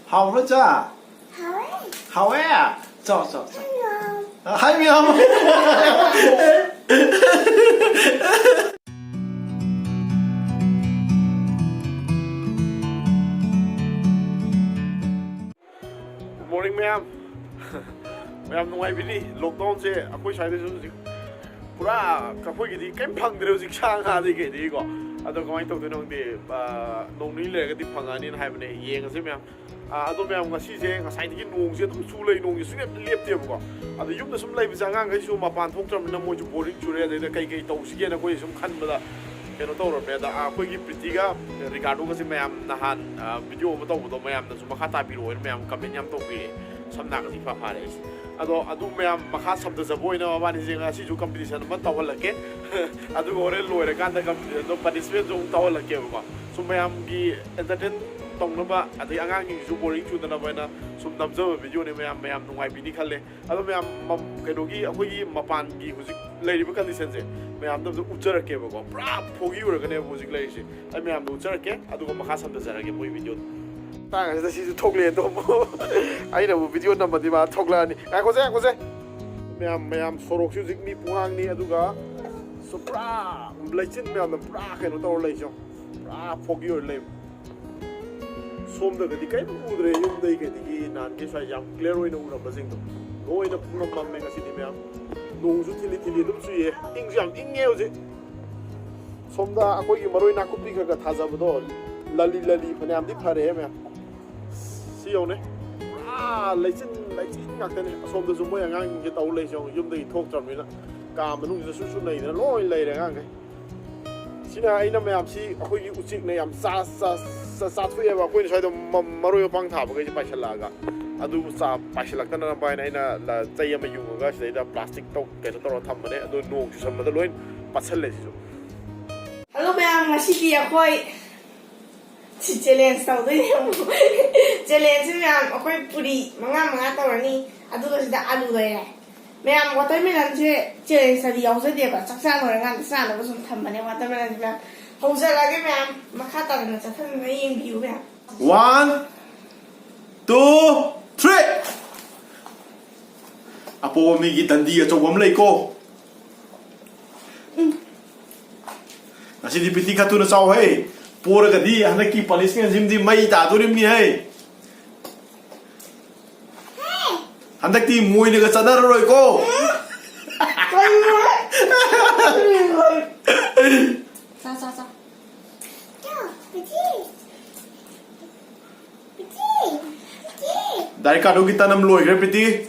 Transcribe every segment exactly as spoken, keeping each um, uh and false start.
ꯍꯥꯎꯕ꯭ꯔꯣ, ꯆꯥ? ꯍꯥꯎꯋꯦ꯫ ꯍꯥꯎꯋꯦ? ꯆꯥꯎ, ꯆꯥꯎ, ꯆꯥꯎ꯫ ꯍꯥꯏ, ꯃꯌꯥꯝ꯫ ꯑ, ꯍꯥꯏ, ꯃꯌꯥꯝ꯫ Good morning, ꯃꯌꯥꯝ꯫ ꯃꯌꯥꯝ ꯅꯨꯡꯉꯥꯏꯕꯤꯔꯤ? Lockdownꯁꯦ ꯑꯩꯈꯣꯏ ꯁ꯭ꯋꯥꯏꯗꯁꯨ ꯍꯧꯖꯤꯛ ꯄꯨꯔꯥ ꯑꯩꯈꯣꯏꯒꯤꯗꯤ ꯀꯩꯝ ꯐꯪꯗ꯭ꯔꯦ ꯍꯧꯖꯤꯛ, ꯁꯥ ꯉꯥꯗꯤ ꯀꯩꯗꯤꯀꯣ꯫ ꯑꯗꯣ ꯀꯃꯥꯏꯅ ꯇꯧꯗꯣꯏꯅꯣ ꯈꯪꯗꯦ꯫ ꯑ, ꯅꯣꯡ ꯅꯤꯅꯤ ꯂꯩꯔꯒꯗꯤ ꯐꯪꯉꯛꯑꯅꯤꯅ ꯍꯥꯏꯕꯅꯦ, ꯌꯦꯡꯉꯁꯤ ꯃꯌꯥꯝ꯫ ꯑ, ꯑꯗꯣ ꯃꯌꯥꯝ, ꯉꯁꯤꯁꯦ ꯉꯁꯥꯏꯗꯒꯤ ꯅꯣꯡꯁꯦ ꯑꯗꯨꯝ ꯆꯨ ꯂꯩ, ꯅꯣꯡꯁꯦ ꯁꯨꯡꯂꯦꯞ ꯂꯦꯞꯇꯦꯕꯀꯣ꯫ ꯑꯗꯣ ꯌꯨꯝꯗ ꯁꯨꯝ ꯂꯩꯕꯁꯦ ꯑꯉꯥꯡꯈꯩꯁꯨ ꯃꯄꯥꯟ ꯊꯣꯛꯇ꯭ꯔꯕꯅꯤꯅ ꯃꯣꯏꯁꯨ boring ꯆꯨꯔꯦ, ꯑꯗꯩꯗ ꯀꯩ ꯀꯩ ꯇꯧꯁꯤꯒꯦꯅ ꯑꯩꯈꯣꯏ ꯁꯨꯝ ꯈꯟꯕꯗ ꯀꯩꯅꯣ ꯇꯧꯔꯝꯃꯦ꯫ ꯑꯗ, ꯑ, ꯑꯩꯈꯣꯏꯒꯤ ꯄ꯭ꯔꯤꯇꯤꯒ ꯔꯤꯀꯥꯔꯗꯣꯒꯁꯦ ꯃꯌꯥꯝ ꯅꯍꯥꯟ, ꯑ, video ꯑꯃ ꯇꯧꯕꯗꯣ ꯃꯌꯥꯝꯅꯁꯨ ꯃꯈꯥ ꯇꯥꯕꯤꯔꯛꯑꯣꯅ ꯃꯌꯥꯝ comment ꯌꯥꯝ ꯇꯧꯕꯤꯔꯛꯑꯦ꯫ ꯁꯝ ꯅꯥꯒꯁꯦ ꯏꯐꯥ ꯐꯥꯔꯦ ꯑꯩꯁꯦ꯫ ꯑꯗꯣ ꯑꯗꯨ ꯃꯌꯥꯝ ꯃꯈꯥ ꯁꯝꯊꯖꯕ ꯑꯣꯏꯅ ꯃꯕꯥꯅꯤꯁꯦ ꯉꯁꯤꯁꯨ competition ꯑꯃ ꯇꯧꯍꯜꯂꯛꯀꯦ꯫ ꯑꯗꯨꯒ ꯍꯣꯔꯦꯟ ꯂꯣꯏꯔꯀꯥꯟꯗ competitionꯗꯣ punishmentꯁꯨ ꯑꯃꯨꯛ ꯇꯧꯍꯜꯂꯛꯀꯦꯕꯀꯣ꯫ ꯁꯨꯝ ꯃꯌꯥꯝꯒꯤ entertain ꯇꯧꯅꯕ, ꯑꯗꯩ ꯑꯉꯥꯡꯁꯤꯡꯁꯨ boring ꯆꯨꯗꯅꯕ ꯍꯥꯏꯅ ꯁꯨꯝ ꯅꯝꯖꯕ videoꯅꯦ ꯃꯌꯥꯝ, ꯃꯌꯥꯝ ꯅꯨꯡꯉꯥꯏꯕꯤꯅꯤ ꯈꯜꯂꯦ꯫ ꯑꯗꯣ ꯃꯌꯥꯝ, ꯃ-, ꯀꯩꯅꯣꯒꯤ, ꯑꯩꯈꯣꯏꯒꯤ ꯃꯄꯥꯟꯒꯤ ꯍꯧꯖꯤꯛ ꯂꯩꯔꯤꯕ conditionꯁꯦ ꯃꯌꯥꯝꯗ ꯑꯝꯇ ꯎꯠꯆꯔꯛꯀꯦꯕꯀꯣ꯫ ꯄꯨꯔꯥ foggy ꯑꯣꯏꯔꯒꯅꯦꯕ ꯍꯧꯖꯤꯛ ꯂꯩꯔꯤꯁꯦ꯫ ꯑꯩ ꯃꯌꯥꯝꯗ ꯎꯠꯆꯔꯛꯀꯦ, ꯑꯗꯨꯒ ꯃꯈꯥ ꯁꯝꯊꯖꯔꯛꯀꯦ ꯃꯣꯏ videoꯗꯣ꯫ ꯃꯇꯥꯡ ꯑꯁꯤꯗ ꯁꯤꯁꯨ ꯊꯣꯛꯂꯛꯑꯦ ꯑꯗꯣ꯫ ꯑꯩꯅꯕꯨ video ꯅꯝꯃꯗꯤ ꯃꯥ ꯊꯣꯛꯂꯛꯑꯅꯤ꯫ ꯉꯥꯏꯈꯣꯁꯦ, ꯉꯥꯏꯈꯣꯁꯦ꯫ ꯃꯌꯥꯝ, ꯃꯌꯥꯝ, ꯁꯣꯔꯣꯛꯁꯤ ꯍꯧꯖꯤꯛ ꯃꯤ ꯄꯨꯡꯍꯥꯡꯅꯤ, ꯑꯗꯨꯒ ꯁꯨ-, ꯄꯨꯔꯥ ꯂꯩꯆꯤꯟ ꯃꯌꯥꯝꯅ ꯄꯨꯔꯥ ꯀꯩꯅꯣ ꯇꯧꯔ ꯂꯩꯁꯦ ꯌꯦꯡꯉꯣ꯫ ꯄꯨꯔꯥ foggy ꯑꯣꯏꯔ ꯂꯩꯕ꯫ ꯁꯣꯝꯗꯒꯗꯤ ꯀꯔꯤꯝ ꯎꯗ꯭ꯔꯦ, ꯌꯨꯝꯗꯩ ꯀꯩꯗꯒꯤ ꯅꯍꯥꯟꯒꯤ ꯁ꯭ꯋꯥꯏ ꯌꯥꯝ clear ꯑꯣꯏꯅ ꯎꯔꯝꯕꯁꯤꯡꯗꯣ꯫ ꯂꯣꯏꯅ ꯄꯨꯡꯃꯝ ꯃꯝꯃꯦ ꯉꯁꯤꯗꯤ ꯃꯌꯥꯝ꯫ ꯅꯣꯡꯁꯨ ꯊꯤꯂꯤ ꯊꯤꯂꯤ ꯑꯗꯨꯝ ꯆꯨꯏꯌꯦ꯫ ꯏꯪꯁꯨ ꯌꯥꯝ ꯏꯪꯉꯦ ꯍꯧꯖꯤꯛ꯫ ꯁꯣꯝꯗ ꯑꯩꯈꯣꯏꯒꯤ ꯃꯔꯣꯏ ꯅꯥꯀꯨꯞꯄꯤ ꯈꯔ ꯈꯔ ꯊꯥꯖꯕꯗꯣ ꯂꯂꯤ ꯂꯂꯤ ꯐꯅꯌꯥꯝꯗꯤ ꯐꯔꯦꯍꯦ ꯃꯌꯥꯝ꯫ ꯁꯤ ꯌꯦꯡꯉꯨꯅꯦ꯫ ꯄꯨꯔꯥ ꯂꯩꯆꯤꯟ, ꯂꯩꯆꯤꯟ ꯉꯥꯛꯇꯅꯦ꯫ ꯑꯁꯣꯝꯗꯁꯨ ꯃꯣꯏ ꯑꯉꯥꯡꯁꯤꯡꯁꯦ ꯇꯧ ꯂꯩꯁꯦ ꯌꯦꯡꯉꯨ꯫ ꯌꯨꯝꯗꯒꯤ ꯊꯣꯛꯇ꯭ꯔꯕꯅꯤꯅ ꯀꯥ ꯃꯅꯨꯡꯁꯤꯗ ꯁꯨꯔ ꯁꯨꯔ ꯂꯩꯗꯅ ꯂꯣꯏ ꯂꯩꯔꯦ ꯑꯉꯥꯡꯈꯩ꯫ ꯁꯤꯅ ꯑꯩꯅ ꯃꯌꯥꯝꯁꯤ ꯑꯩꯈꯣꯏꯒꯤ ꯎꯆꯦꯛꯅ ꯌꯥꯝ ꯆꯥ-, ꯆꯥ-, ꯆꯥ-, ꯆꯥꯊꯣꯛꯑꯦꯕ꯫ ꯑꯩꯈꯣꯏꯅ ꯁ꯭ꯋꯥꯏꯗ ꯃ-, ꯃꯔꯣꯏ ꯃꯄꯥꯡ ꯊꯥꯕꯈꯩꯁꯦ ꯄꯥꯏꯁꯤꯜꯂꯛꯑꯒ꯫ ꯑꯗꯨ ꯆꯥ-, ꯄꯥꯏꯁꯤꯜꯂꯛꯇꯅꯕ ꯍꯥꯏꯅ ꯑꯩꯅ ꯂ-, ꯆꯩ ꯑꯃ ꯌꯨꯡꯉꯒ ꯁꯤꯗꯩꯗ plastic ꯇꯧ-, ꯀꯩꯅꯣ ꯇꯧꯔꯒ ꯊꯝꯕꯅꯦ꯫ ꯑꯗꯣ ꯅꯣꯡ ꯆꯨꯁꯟꯕꯗ ꯂꯣꯏ ꯄꯠꯁꯜꯂꯦ ꯁꯤꯁꯨ꯫ Hello ꯃꯌꯥꯝ, ꯉꯁꯤꯗꯤ ꯑꯩꯈꯣꯏ ꯁꯤ challenge ꯇꯧꯗꯣꯏꯅꯦ ꯑꯃꯨꯛ꯫ Challengeꯁꯤ ꯃꯌꯥꯝ ꯑꯩꯈꯣꯏ ꯄꯨꯔꯤ ꯃꯉꯥ ꯃꯉꯥ ꯇꯧꯔꯅꯤ, ꯑꯗꯨꯒ ꯁꯤꯗ ꯑꯂꯨ ꯂꯩꯔꯦ꯫ ꯃꯌꯥꯝ, watermelonꯁꯦ challengeꯇꯗꯤ ꯌꯥꯎꯖꯗꯦꯕ, ꯆꯥꯛ ꯆꯥ ꯂꯣꯏꯔꯀꯥꯟꯗ ꯆꯥꯅꯕ ꯁꯨꯝ ꯊꯝꯕꯅꯦ watermelonꯁꯤꯅ꯫ ꯍꯧꯖꯔꯛꯑꯒꯦ ꯃꯌꯥꯝ, ꯃꯈꯥ ꯇꯥꯅ ꯆꯠꯊꯗꯨꯅ ꯌꯦꯡꯕꯤꯌꯨ ꯃꯌꯥꯝ꯫ One, two, three. ꯑꯄꯣꯕ ꯃꯤꯒꯤ ꯗꯟꯗꯤ ꯑꯆꯧꯕ ꯑꯃ ꯂꯩꯀꯣ꯫ ꯉꯁꯤꯗꯤ ꯄꯤꯇꯤ ꯈꯔ ꯊꯨꯅ ꯆꯥꯎ ꯍꯦ꯫ ꯄꯣꯔꯒꯗꯤ ꯍꯟꯗꯛꯀꯤ ꯄꯅꯤꯁꯃꯦꯟꯁꯤꯃꯗꯤ ꯃꯩ ꯇꯥꯗꯣꯔꯤꯕꯅꯤ ꯍꯦ꯫ ꯍꯟꯗꯛꯇꯤ ꯃꯣꯏꯅꯒ ꯆꯠꯅꯔꯔꯣꯏꯀꯣ꯫ ꯆꯥ, ꯆꯥ, ꯆꯥ꯫ ꯗꯥꯏꯔꯦꯛ ꯀꯥꯗꯨꯒꯤ ꯇꯟ ꯑꯃ ꯂꯣꯏꯈ꯭ꯔꯦ, ꯄ꯭ꯔꯤꯇꯤ꯫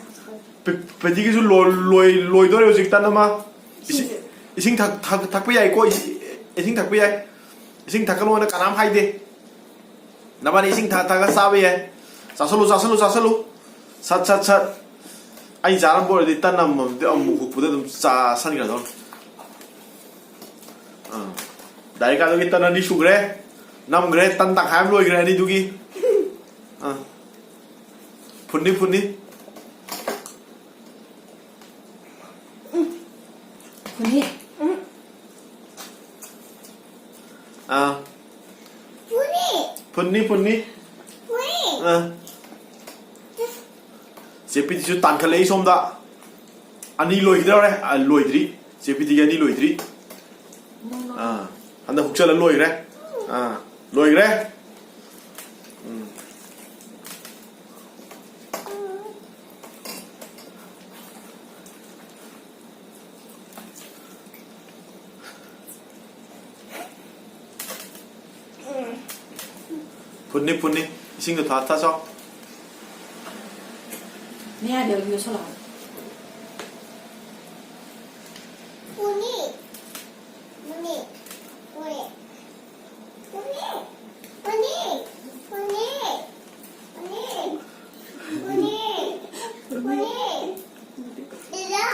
ꯄ꯭ꯔꯤ-, ꯄ꯭ꯔꯤꯇꯤꯒꯤꯁꯨ ꯂꯣ-, ꯂꯣꯏ-, ꯂꯣꯏꯗꯣꯔꯦ ꯍꯧꯖꯤꯛ ꯇꯟ ꯑꯃ꯫ ꯏꯁꯤꯡ, ꯏꯁꯤꯡ ꯊꯛ-, ꯊꯛ-, ꯊꯛꯄ ꯌꯥꯏꯀꯣ, ꯏꯁꯤꯡ, ꯏꯁꯤꯡ ꯊꯛꯄ ꯌꯥꯏ꯫ ꯏꯁꯤꯡ ꯊꯛꯀꯅꯣꯅ ꯀꯅꯥꯝ ꯍꯥꯏꯗꯦ꯫ ꯅꯕꯥꯅꯤ ꯏꯁꯤꯡ ꯊꯛ-, ꯊꯛꯑꯒ ꯆꯥꯕ ꯌꯥꯏ꯫ ꯆꯥꯁꯜꯂꯨ, ꯆꯥꯁꯜꯂꯨ, ꯆꯥꯁꯜꯂꯨ꯫ ꯁꯠ, ꯁꯠ, ꯁꯠ꯫ ꯑꯩ ꯆꯥꯔꯝꯕ ꯑꯣꯏꯔꯗꯤ ꯇꯟ ꯑꯃꯃꯝꯗꯤ ꯑꯃꯨꯛ ꯍꯨꯛꯄꯗ ꯑꯗꯨꯝ ꯆꯥꯁꯟꯈ꯭ꯔꯗꯧꯅꯤ꯫ ꯑꯥ꯫ ꯗꯥꯏꯔꯦꯛ ꯀꯥꯗꯨꯒꯤ ꯇꯟ ꯑꯅꯤ ꯁꯨꯈ꯭ꯔꯦ꯫ ꯅꯝꯈ꯭ꯔꯦ, ꯇꯟ ꯇꯪꯈꯥꯏ ꯑꯃ ꯂꯣꯏꯈ꯭ꯔꯦ ꯑꯅꯤꯗꯨꯒꯤ꯫ ꯑꯥ꯫ ꯐꯨꯟꯅꯤ, ꯐꯨꯟꯅꯤ꯫ ꯐꯨꯟꯅꯤ꯫ ꯑꯥ꯫ ꯐꯨꯟꯅꯤ꯫ ꯐꯨꯟꯅꯤ, ꯐꯨꯟꯅꯤ꯫ ꯐꯨꯟꯅꯤ꯫ ꯑꯥ꯫ ꯆꯦ ꯄꯤꯇꯤꯁꯨ ꯇꯥꯟꯈꯠꯂꯛꯏ ꯁꯣꯝꯗ꯫ ꯑꯅꯤ ꯂꯣꯏꯈꯤꯗꯧꯔꯦ꯫ ꯑꯥ, ꯂꯣꯏꯗ꯭ꯔꯤ꯫ ꯆꯦ ꯄꯤꯇꯤꯒꯤ ꯑꯅꯤ ꯂꯣꯏꯗ꯭ꯔꯤ꯫ ꯑꯥ, ꯍꯟꯗꯛ ꯍꯨꯛꯆꯜꯂ ꯂꯣꯏꯈ꯭ꯔꯦ꯫ ꯑꯥ, ꯂꯣꯏꯈ꯭ꯔꯦ꯫ ꯎꯝ꯫ ꯐꯨꯟꯅꯤ, ꯐꯨꯟꯅꯤ꯫ ꯏꯁꯤꯡꯗꯣ ꯊꯥ-, ꯊꯥ ꯆꯥꯎ꯫ ꯃꯌꯥꯗ ꯑꯣꯏꯅ ꯌꯣꯠꯁꯜꯂꯛꯑꯣ꯫ ꯐꯨꯟꯅꯤ꯫ ꯐꯨꯟꯅꯤ꯫ ꯐꯨꯟꯅꯤ꯫ ꯐꯨꯟꯅꯤ꯫ ꯐꯨꯟꯅꯤ꯫ ꯐꯨꯟꯅꯤ꯫ ꯐꯨꯟꯅꯤ꯫ ꯐꯨꯟꯅꯤ꯫ ꯐꯨꯟꯅꯤ꯫ ꯏꯂꯥ꯫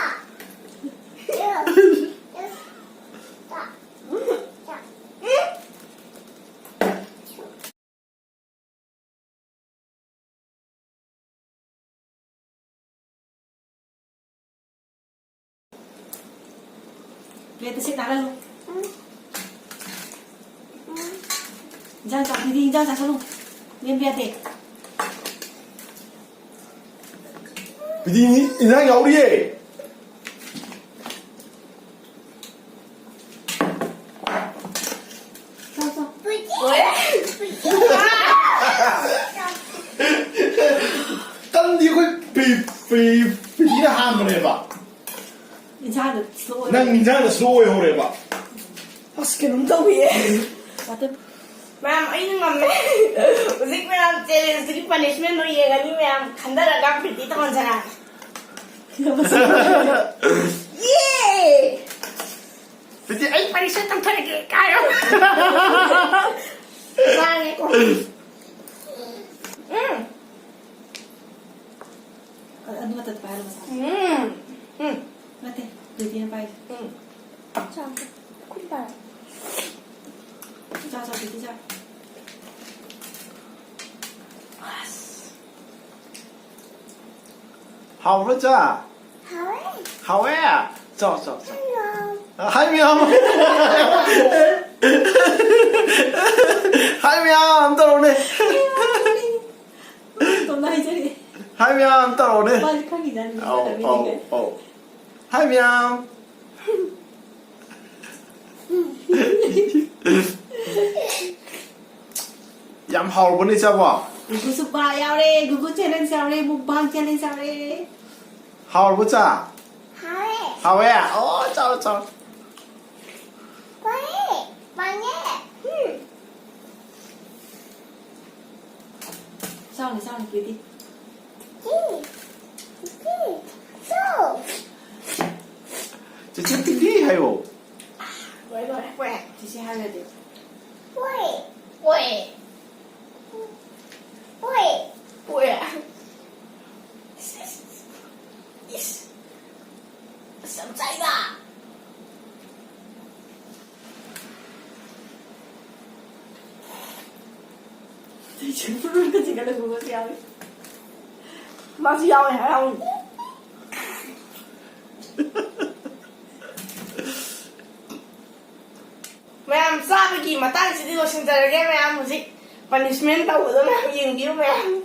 ꯄ꯭ꯂꯦꯠꯇ ꯁꯤꯠ ꯅꯥꯜꯍꯜꯂꯨ꯫ ꯏꯟꯖꯥꯡ ꯆꯥꯛ, ꯗꯤꯗꯤ ꯏꯟꯖꯥꯡ ꯆꯥꯁꯜꯂꯨ꯫ ꯂꯦꯝꯕ ꯌꯥꯗꯦ꯫ ꯄꯤꯗꯤ ꯏꯟꯖꯥꯡ ꯌꯥꯎꯔꯤꯌꯦ꯫ ꯆꯥꯎ, ꯆꯥꯎ꯫ ꯀꯟꯗꯤ ꯑꯩꯈꯣꯏ ꯄꯤ-, ꯄꯤ-, ꯄꯤꯗꯤꯅ ꯍꯥꯟꯕꯅꯦꯕ꯫ ꯏꯟꯁꯥꯡꯗꯣ slow ꯑꯣꯏ꯫ ꯅꯪ ꯏꯟꯁꯥꯡꯗꯣ slow ꯑꯣꯏꯍꯧꯔꯦꯕ꯫ ꯑꯁ, ꯀꯩꯅꯣꯝ ꯇꯧꯏꯌꯦ꯫ ꯃꯌꯥꯝ, ꯑꯩꯅ ꯉꯝꯃꯦ꯫ ꯍꯧꯖꯤꯛ ꯃꯌꯥꯝ challengeꯇꯨꯒꯤ punishmentꯗꯣ ꯌꯦꯡꯉꯅꯤ ꯃꯌꯥꯝ꯫ ꯈꯟꯊꯔꯒ ꯄ꯭ꯔꯤꯇꯤ ꯇꯧꯍꯟꯁꯤꯔꯥ? ꯌꯦ! ꯄ꯭ꯔꯤꯇꯤ, ꯑꯩ punishment ꯇꯧꯊꯔꯒꯦ ꯀꯥꯏꯌꯣ꯫ ꯆꯥꯔꯦꯀꯣ꯫ ꯎꯝ꯫ ꯑꯗꯨ ꯃꯊꯛꯇ ꯄꯥꯏꯍꯜꯂꯣ ꯃꯁꯥ꯫ ꯎꯝ꯫ ꯎꯝ꯫ ꯅꯠꯇꯦ, ꯄ꯭ꯔꯤꯇꯤꯅ ꯄꯥꯏꯁꯦ꯫ ꯎꯝ꯫ ꯆꯥꯎ꯫ ꯈꯨꯠ ꯄꯥꯏꯔꯣ꯫ ꯆꯥꯎ, ꯆꯥꯎ, ꯄ꯭ꯔꯤꯇꯤ ꯆꯥꯎ꯫ ꯑꯁ꯫ ꯍꯥꯎꯕ꯭ꯔꯣ, ꯆꯥ? ꯍꯥꯎꯋꯦ꯫ ꯍꯥꯎꯋꯦ? ꯆꯥꯎ, ꯆꯥꯎ, ꯆꯥꯎ꯫ ꯍꯥꯏ ꯃꯌꯥꯝ꯫ ꯍꯥꯏ ꯃꯌꯥꯝ ꯇꯧꯔꯣꯅꯦ꯫ ꯇꯣꯝꯅ ꯍꯥꯏꯖꯔꯤ꯫ ꯍꯥꯏ ꯃꯌꯥꯝ ꯇꯧꯔꯣꯅꯦ꯫ ꯃꯥꯗꯤ ꯈꯪꯉꯤꯖꯥꯠꯅꯤ, ꯑꯧ, ꯃꯤꯅ ꯑꯧ, ꯃꯤꯅ꯫ ꯑꯧ꯫ ꯍꯥꯏ ꯃꯌꯥꯝ꯫ ꯌꯥꯝ ꯍꯥꯎꯔꯕꯅꯦ, ꯏꯆꯥꯕꯣ? ꯒꯨꯒꯨ ꯁꯨꯕꯥ ꯌꯥꯎꯔꯦ, ꯒꯨꯒꯨ challenge ꯌꯥꯎꯔꯦ, mukbang challenge ꯌꯥꯎꯔꯦ꯫ ꯍꯥꯎꯔꯕꯣ, ꯆꯥ? ꯍꯥꯎꯋꯦ꯫ ꯍꯥꯎꯋꯦ? ꯑꯣ, ꯆꯥꯔꯣ, ꯆꯥꯔꯣ꯫ ꯍꯥꯎꯋꯦ꯫ ꯃꯥꯅꯦ꯫ ꯎꯝ꯫ ꯆꯥꯎꯅꯦ, ꯆꯥꯎꯅꯦ, ꯄ꯭ꯔꯤꯇꯤ꯫ ꯄ꯭ꯔꯤꯇꯤ꯫ ꯄ꯭ꯔꯤꯇꯤ꯫ ꯆꯥꯎ꯫ ꯆꯦꯆꯦ ꯄ꯭ꯔꯤꯇꯤ ꯍꯥꯏꯌꯣ꯫ ꯂꯣꯏꯔꯦ, ꯂꯣꯏꯔꯦ, ꯂꯣꯏꯔꯦ꯫ ꯆꯦꯆꯦ ꯍꯥꯏꯔꯗꯤ꯫ ꯍꯣꯏ꯫ ꯍꯣꯏ꯫ ꯍꯣꯏ꯫ ꯍꯣꯏ꯫ ꯏꯁ, ꯏꯁ, ꯏꯁ꯫ ꯏꯁ꯫ ꯑꯁ, ꯌꯥꯝ ꯆꯥꯏꯗ꯫ ꯆꯤꯡꯈꯠꯂꯒ ꯆꯤꯡꯈꯠꯂꯒ ꯌꯥꯎꯏ꯫ ꯃꯥꯁꯨ ꯌꯥꯎꯋꯦ, ꯍꯔꯥꯎꯏ꯫ ꯃꯌꯥꯝ, ꯆꯥꯕꯒꯤ ꯃꯇꯥꯡꯁꯤꯗꯤ ꯂꯣꯏꯁꯤꯟꯖꯔꯒꯦ꯫ ꯃꯌꯥꯝ ꯍꯧꯖꯤꯛ punishment ꯇꯧꯕꯗꯣ ꯃꯌꯥꯝ ꯌꯦꯡꯕꯤꯌꯨ ꯃꯌꯥꯝ꯫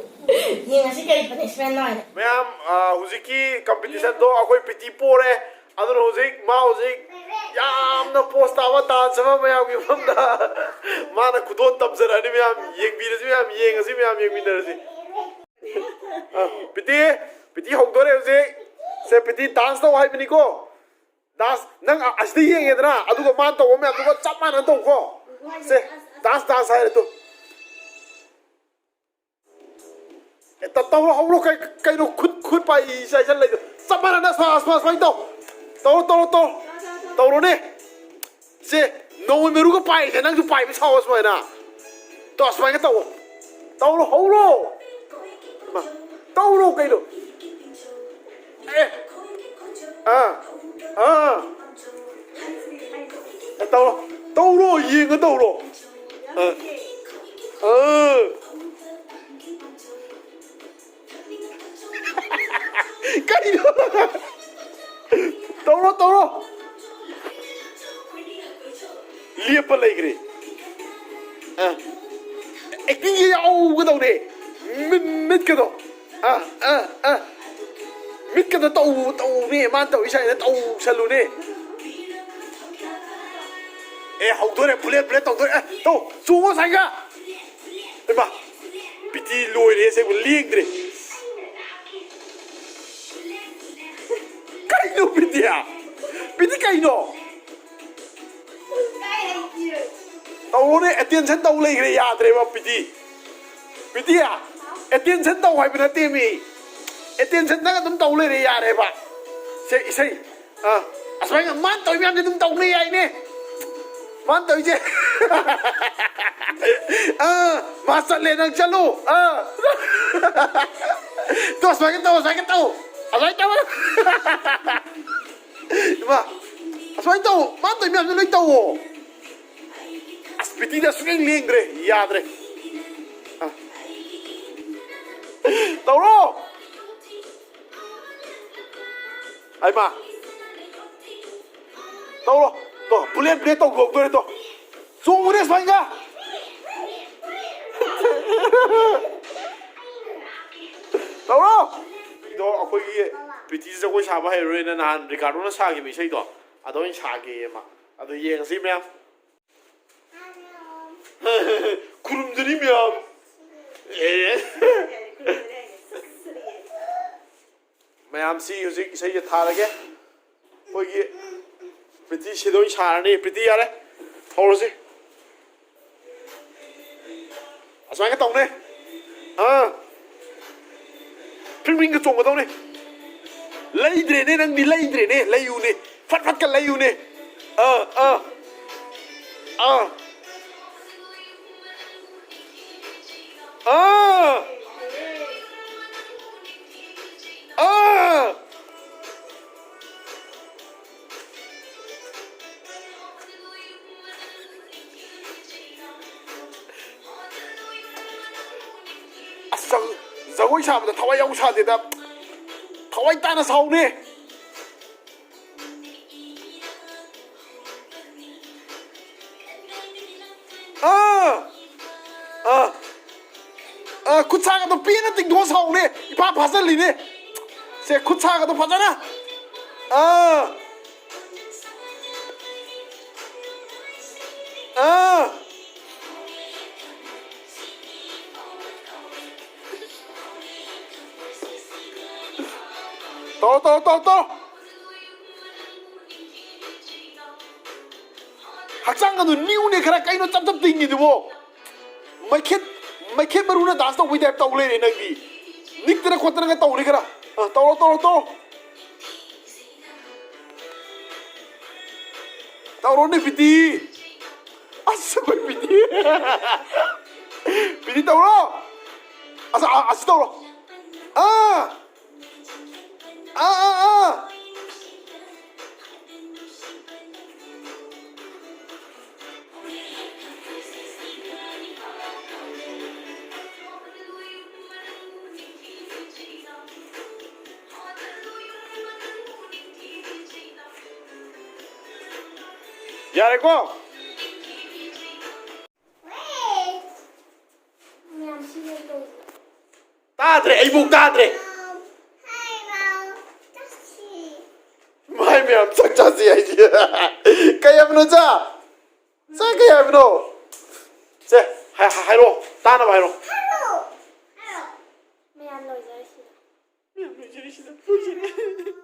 ꯌꯦꯡꯉꯁꯤ ꯀꯔꯤ ꯄꯅꯤꯁꯃꯦꯟꯅꯣ ꯍꯥꯏꯅ꯫ ꯃꯌꯥꯝ, ꯑ, ꯍꯧꯖꯤꯛꯀꯤ ꯀꯝꯄꯤꯇꯤꯁꯟꯗꯣ ꯑꯩꯈꯣꯏ ꯄꯤꯇꯤ ꯄꯣꯔꯦ꯫ ꯑꯗꯨꯅ ꯍꯧꯖꯤꯛ ꯃꯥ ꯍꯧꯖꯤꯛ ꯌꯥꯝꯅ ꯄꯣꯁ ꯇꯥꯕ ꯗꯥꯟꯁ ꯑꯃ ꯃꯌꯥꯝꯒꯤ ꯃꯐꯝꯗ ꯃꯥꯅ ꯈꯨꯗꯣꯜ ꯇꯝꯖꯔꯛꯑꯅꯤ꯫ ꯃꯌꯥꯝ ꯌꯦꯡꯕꯤꯔꯁꯤ, ꯃꯌꯥꯝ ꯌꯦꯡꯉꯁꯤ, ꯃꯌꯥꯝ ꯌꯦꯡꯃꯤꯟꯅꯔꯁꯤ꯫ ꯑ, ꯄꯤꯇꯤ, ꯄꯤꯇꯤ ꯍꯧꯗꯣꯔꯦ ꯍꯧꯖꯤꯛ꯫ ꯁꯦ, ꯄꯤꯇꯤ ꯗꯥꯟꯁ ꯇꯧ ꯍꯥꯏꯕꯅꯤꯀꯣ꯫ ꯗꯥꯟꯁ, ꯅꯪ ꯑ-, ꯑꯁꯤꯗ ꯌꯦꯡꯉꯦꯗꯅ, ꯑꯗꯨꯒ ꯃꯥꯅ ꯇꯧꯕ ꯃꯌꯥꯝꯗꯨꯒ ꯆꯞ ꯃꯥꯟꯅꯅ ꯇꯧꯀꯣ꯫ ꯁꯦ, ꯗꯥꯟꯁ, ꯗꯥꯟꯁ ꯍꯥꯏꯔꯦ ꯇꯨ꯫ ꯍꯦꯛꯇ ꯇꯧꯔꯣ, ꯍꯧꯔꯣ, ꯀꯩ-, ꯀꯩꯅꯣ ꯈꯨꯠ, ꯈꯨꯠ ꯄꯥꯏ ꯆꯥꯏꯁꯜꯂꯛꯏꯗꯣ? ꯆꯞ ꯃꯥꯟꯅꯅ ꯁꯨꯃꯥꯏ, ꯁꯨꯃꯥꯏ, ꯁꯨꯃꯥꯏꯅ ꯇꯧ꯫ ꯇꯧꯔꯣ, ꯇꯧꯔꯣ, ꯇꯧꯔꯣ꯫ ꯇꯧꯔꯣꯅꯦ꯫ ꯁꯦ, ꯅꯣꯡꯃꯩ ꯃꯔꯨꯒ ꯄꯥꯏꯔꯤꯁꯦ ꯅꯪꯁꯨ ꯄꯥꯏꯕ ꯁꯥꯎꯑꯣ ꯁꯨꯃꯥꯏꯅ꯫ ꯇꯣ, ꯁꯨꯃꯥꯏꯅ ꯇꯧꯑꯣ꯫ ꯇꯧꯔꯣ, ꯍꯧꯔꯣ꯫ ꯃꯥ, ꯇꯧꯔꯣ ꯀꯩꯅꯣ꯫ ꯑꯦ꯫ ꯑꯥ꯫ ꯑꯥ꯫ ꯑꯦ, ꯇꯧꯔꯣ꯫ ꯇꯧꯔꯣ, ꯌꯦꯡꯉ ꯇꯧꯔꯣ꯫ ꯑꯥ꯫ ꯑꯥ꯫ ꯀꯔꯤꯅꯣ? ꯇꯧꯔꯣ, ꯇꯧꯔꯣ꯫ ꯂꯦꯞꯄ ꯂꯩꯈ꯭ꯔꯦ꯫ ꯑ꯫ ꯑꯦꯛꯇꯤꯡꯁꯦ ꯌꯥꯎꯒꯗꯧꯔꯦ꯫ ꯃꯤꯠ-, ꯃꯤꯠꯀꯗꯣ꯫ ꯑ, ꯑ, ꯑ꯫ ꯃꯤꯠꯀꯗꯣ ꯇꯧ-, ꯇꯧꯅꯦ꯫ ꯃꯥꯅ ꯇꯧꯔꯤ ꯁꯥꯏꯅ ꯇꯧꯁꯜꯂꯨꯅꯦ꯫ ꯑꯦ, ꯍꯧꯗꯣꯔꯦ꯫ Bullet, bullet ꯇꯧꯗꯣꯔꯦ꯫ ꯑꯦ, ꯇꯧ꯫ ꯆꯣꯡꯉꯣ ꯁꯥꯏꯒ꯫ ꯏꯃꯥ, ꯄꯤꯇꯤ ꯂꯣꯏꯔꯦ ꯑꯁꯦꯡꯕ, ꯂꯦꯡꯗ꯭ꯔꯦ꯫ ꯀꯩꯅꯣ ꯄꯤꯇꯤ? ꯄꯤꯇꯤ ꯀꯩꯅꯣ? ꯇꯧꯔꯣꯅꯦ, ꯑꯦꯇꯦꯟꯁꯟ ꯇꯧ ꯂꯩꯈ꯭ꯔꯦ, ꯌꯥꯗ꯭ꯔꯦꯕ ꯄꯤꯇꯤ꯫ ꯄꯤꯇꯤ, ꯑꯦꯇꯦꯟꯁꯟ ꯇꯧ ꯍꯥꯏꯕ ꯅꯠꯇꯦ ꯃꯤ, ꯑꯦꯇꯦꯟꯁꯟ ꯅꯪ ꯑꯗꯨꯝ ꯇꯧ ꯂꯩꯔꯦ, ꯌꯥꯔꯦꯕ꯫ ꯁꯦ, ꯏꯁꯩ꯫ ꯑꯥ, ꯑꯁꯨꯃꯥꯏꯅ ꯃꯥꯅ ꯇꯧꯔꯤ ꯃꯌꯥꯝꯁꯦ ꯑꯗꯨꯝ ꯇꯧꯅ ꯌꯥꯏꯅꯦ꯫ ꯃꯥꯅ ꯇꯧꯔꯤꯁꯦ꯫ ꯑꯥ, ꯃꯥ ꯆꯠꯂꯦ, ꯅꯪ ꯆꯠꯂꯨ꯫ ꯑꯥ꯫ ꯇꯧ, ꯑꯁꯨꯃꯥꯏꯅ ꯇꯧ, ꯑꯁꯨꯃꯥꯏꯅ ꯇꯧ꯫ ꯑꯁꯨꯃꯥꯏꯅ ꯇꯧ꯫ ꯏꯃꯥ, ꯑꯁꯨꯃꯥꯏꯅ ꯇꯧ꯫ ꯃꯥꯅ ꯇꯧꯔꯤ ꯃꯌꯥꯝꯁꯦ ꯂꯣꯏ ꯇꯧꯋꯣ꯫ ꯑꯁ, ꯄꯤꯇꯤꯗ ꯁꯨꯛꯂꯦꯡ ꯂꯦꯡꯗ꯭ꯔꯦ꯫ ꯌꯥꯗ꯭ꯔꯦ꯫ ꯑꯥ꯫ ꯇꯧꯔꯣ꯫ ꯍꯩꯃꯥ! ꯇꯧꯔꯣ꯫ ꯇꯣ, ꯕꯨꯂꯦꯠ ꯕ꯭ꯂꯦꯠ ꯇꯧꯊꯣꯛꯇꯣꯔꯦ ꯇꯣ꯫ ꯆꯣꯡꯉꯨꯅꯦ ꯁꯨꯃꯥꯏꯅ! ꯇꯧꯔꯣ꯫ ꯏꯗꯣ ꯑꯩꯈꯣꯏꯒꯤ ꯄ꯭ꯔꯤꯇꯤ ꯖꯒꯣꯏ ꯁꯥꯕ ꯍꯩꯔꯔꯣꯏꯅ ꯅꯍꯥꯟ ꯔꯤꯀꯥꯔꯗꯣꯅ ꯁꯥꯈꯤꯕ ꯏꯁꯩꯗꯣ ꯑꯗꯣ ꯑꯣꯏꯅ ꯁꯥꯒꯦꯌꯦ ꯃꯥ꯫ ꯑꯗꯣ ꯌꯦꯡꯉꯁꯤ ꯃꯌꯥꯝ꯫ ꯈꯨꯔꯨꯝꯖꯔꯤ ꯃꯌꯥꯝ꯫ ꯑꯦ꯫ ꯃꯌꯥꯝꯁꯤ ꯍꯧꯖꯤꯛ ꯏꯁꯩꯁꯦ ꯊꯥꯔꯒꯦ꯫ ꯑꯩꯈꯣꯏꯒꯤ ꯄ꯭ꯔꯤꯇꯤ ꯁꯤꯗ ꯑꯣꯏꯅ ꯁꯥꯔꯅꯤ꯫ ꯄ꯭ꯔꯤꯇꯤ ꯌꯥꯔꯦ꯫ ꯍꯧꯔꯁꯤ꯫ ꯑꯁꯨꯃꯥꯏꯅ ꯇꯧꯅꯦ꯫ ꯑꯥ꯫ ꯐ꯭ꯔꯤꯡ ꯐ꯭ꯔꯤꯡꯒ ꯆꯣꯡꯒꯗꯧꯅꯦ꯫ ꯂꯩꯗ꯭ꯔꯦꯅꯦ ꯅꯪꯗꯤ, ꯂꯩꯗ꯭ꯔꯦꯅꯦ꯫ ꯂꯩꯌꯨꯅꯦ꯫ ꯐꯠ ꯐꯠꯀ ꯂꯩꯌꯨꯅꯦ꯫ ꯑꯥ, ꯑꯥ꯫ ꯑꯥ꯫ ꯑꯥ꯫ ꯑꯥ꯫ ꯑꯁ, ꯖꯒ-, ꯖꯒꯣꯏ ꯁꯥꯕꯗ ꯊꯋꯥꯏ ꯌꯥꯎ ꯁꯥꯗꯦꯗ꯫ ꯊꯋꯥꯏ ꯇꯥꯅ ꯁꯥꯎꯅꯦ꯫ ꯑꯥ! ꯑꯥ! ꯑꯥ, ꯈꯨꯠ ꯁꯥꯒꯗꯣ ꯄꯦꯟꯅ ꯇꯤꯡꯊꯣꯛꯑ ꯁꯥꯎꯅꯦ꯫ ꯏꯐꯥ ꯐꯥꯖꯜꯂꯤꯅꯦ꯫ ꯁꯦ, ꯈꯨꯠ ꯁꯥꯒꯗꯣ ꯐꯖꯅ꯫ ꯑꯥ! ꯑꯥ! ꯇꯧꯔꯣ, ꯇꯧꯔꯣ, ꯇꯧꯔꯣ, ꯇꯧꯔꯣ꯫ ꯍꯛꯆꯥꯡ ꯑꯗꯨ ꯅꯤꯎꯅꯦ ꯈꯔ, ꯀꯩꯅꯣ ꯆꯞ ꯆꯞ ꯇꯤꯡꯉꯤꯗꯨꯕꯣ? ꯃꯩꯈꯦꯠ, ꯃꯩꯈꯦꯠ ꯃꯔꯨꯅ ꯗꯥꯟꯁ ꯇꯧꯕꯩ ꯇꯥꯏꯞ ꯇꯧ ꯂꯩꯔꯦ ꯅꯪꯗꯤ꯫ ꯅꯤꯛꯇꯅ ꯈꯣꯠꯇꯅꯒ ꯇꯧꯔꯦ ꯈꯔ꯫ ꯑ, ꯇꯧꯔꯣ, ꯇꯧꯔꯣ, ꯇꯧꯔꯣ꯫ ꯇꯧꯔꯣꯅꯦ ꯕꯤꯇꯤ꯫ ꯑꯁ, ꯑꯩꯈꯣꯏ ꯕꯤꯇꯤ꯫ ꯕꯤꯇꯤ ꯇꯧꯔꯣ꯫ ꯑꯁ, ꯑ-, ꯑꯁꯤ ꯇꯧꯔꯣ꯫ ꯑꯥ! ꯑꯥ, ꯑꯥ, ꯑꯥ! ꯌꯥꯔꯦꯀꯣ? ꯃꯌꯥꯝ ꯁꯤ ꯂꯩ ꯇꯧꯔꯤꯁꯦ꯫ ꯇꯥꯗ꯭ꯔꯦ, ꯑꯩꯕꯨ ꯇꯥꯗ꯭ꯔꯦ꯫ ꯃꯥꯏ ꯃꯌꯥꯝ ꯆꯥꯛ ꯆꯥꯁꯤ ꯍꯥꯏꯁꯤ꯫ ꯀꯩ ꯍꯥꯏꯕꯅꯣ ꯆꯥ? ꯆꯥ ꯀꯩ ꯍꯥꯏꯕꯅꯣ? ꯁꯦ, ꯍꯥꯏ-, ꯍꯥꯏ-, ꯍꯥꯏꯔꯛꯑꯣ, ꯇꯥꯅꯕ ꯍꯥꯏꯔꯛꯑꯣ꯫ ꯃꯌꯥꯝ ꯂꯣꯏꯖꯔꯁꯤꯗ꯫ ꯃꯌꯥꯝ ꯂꯣꯏꯖꯔꯁꯤꯗ, ꯂꯣꯏꯖꯔꯦ꯫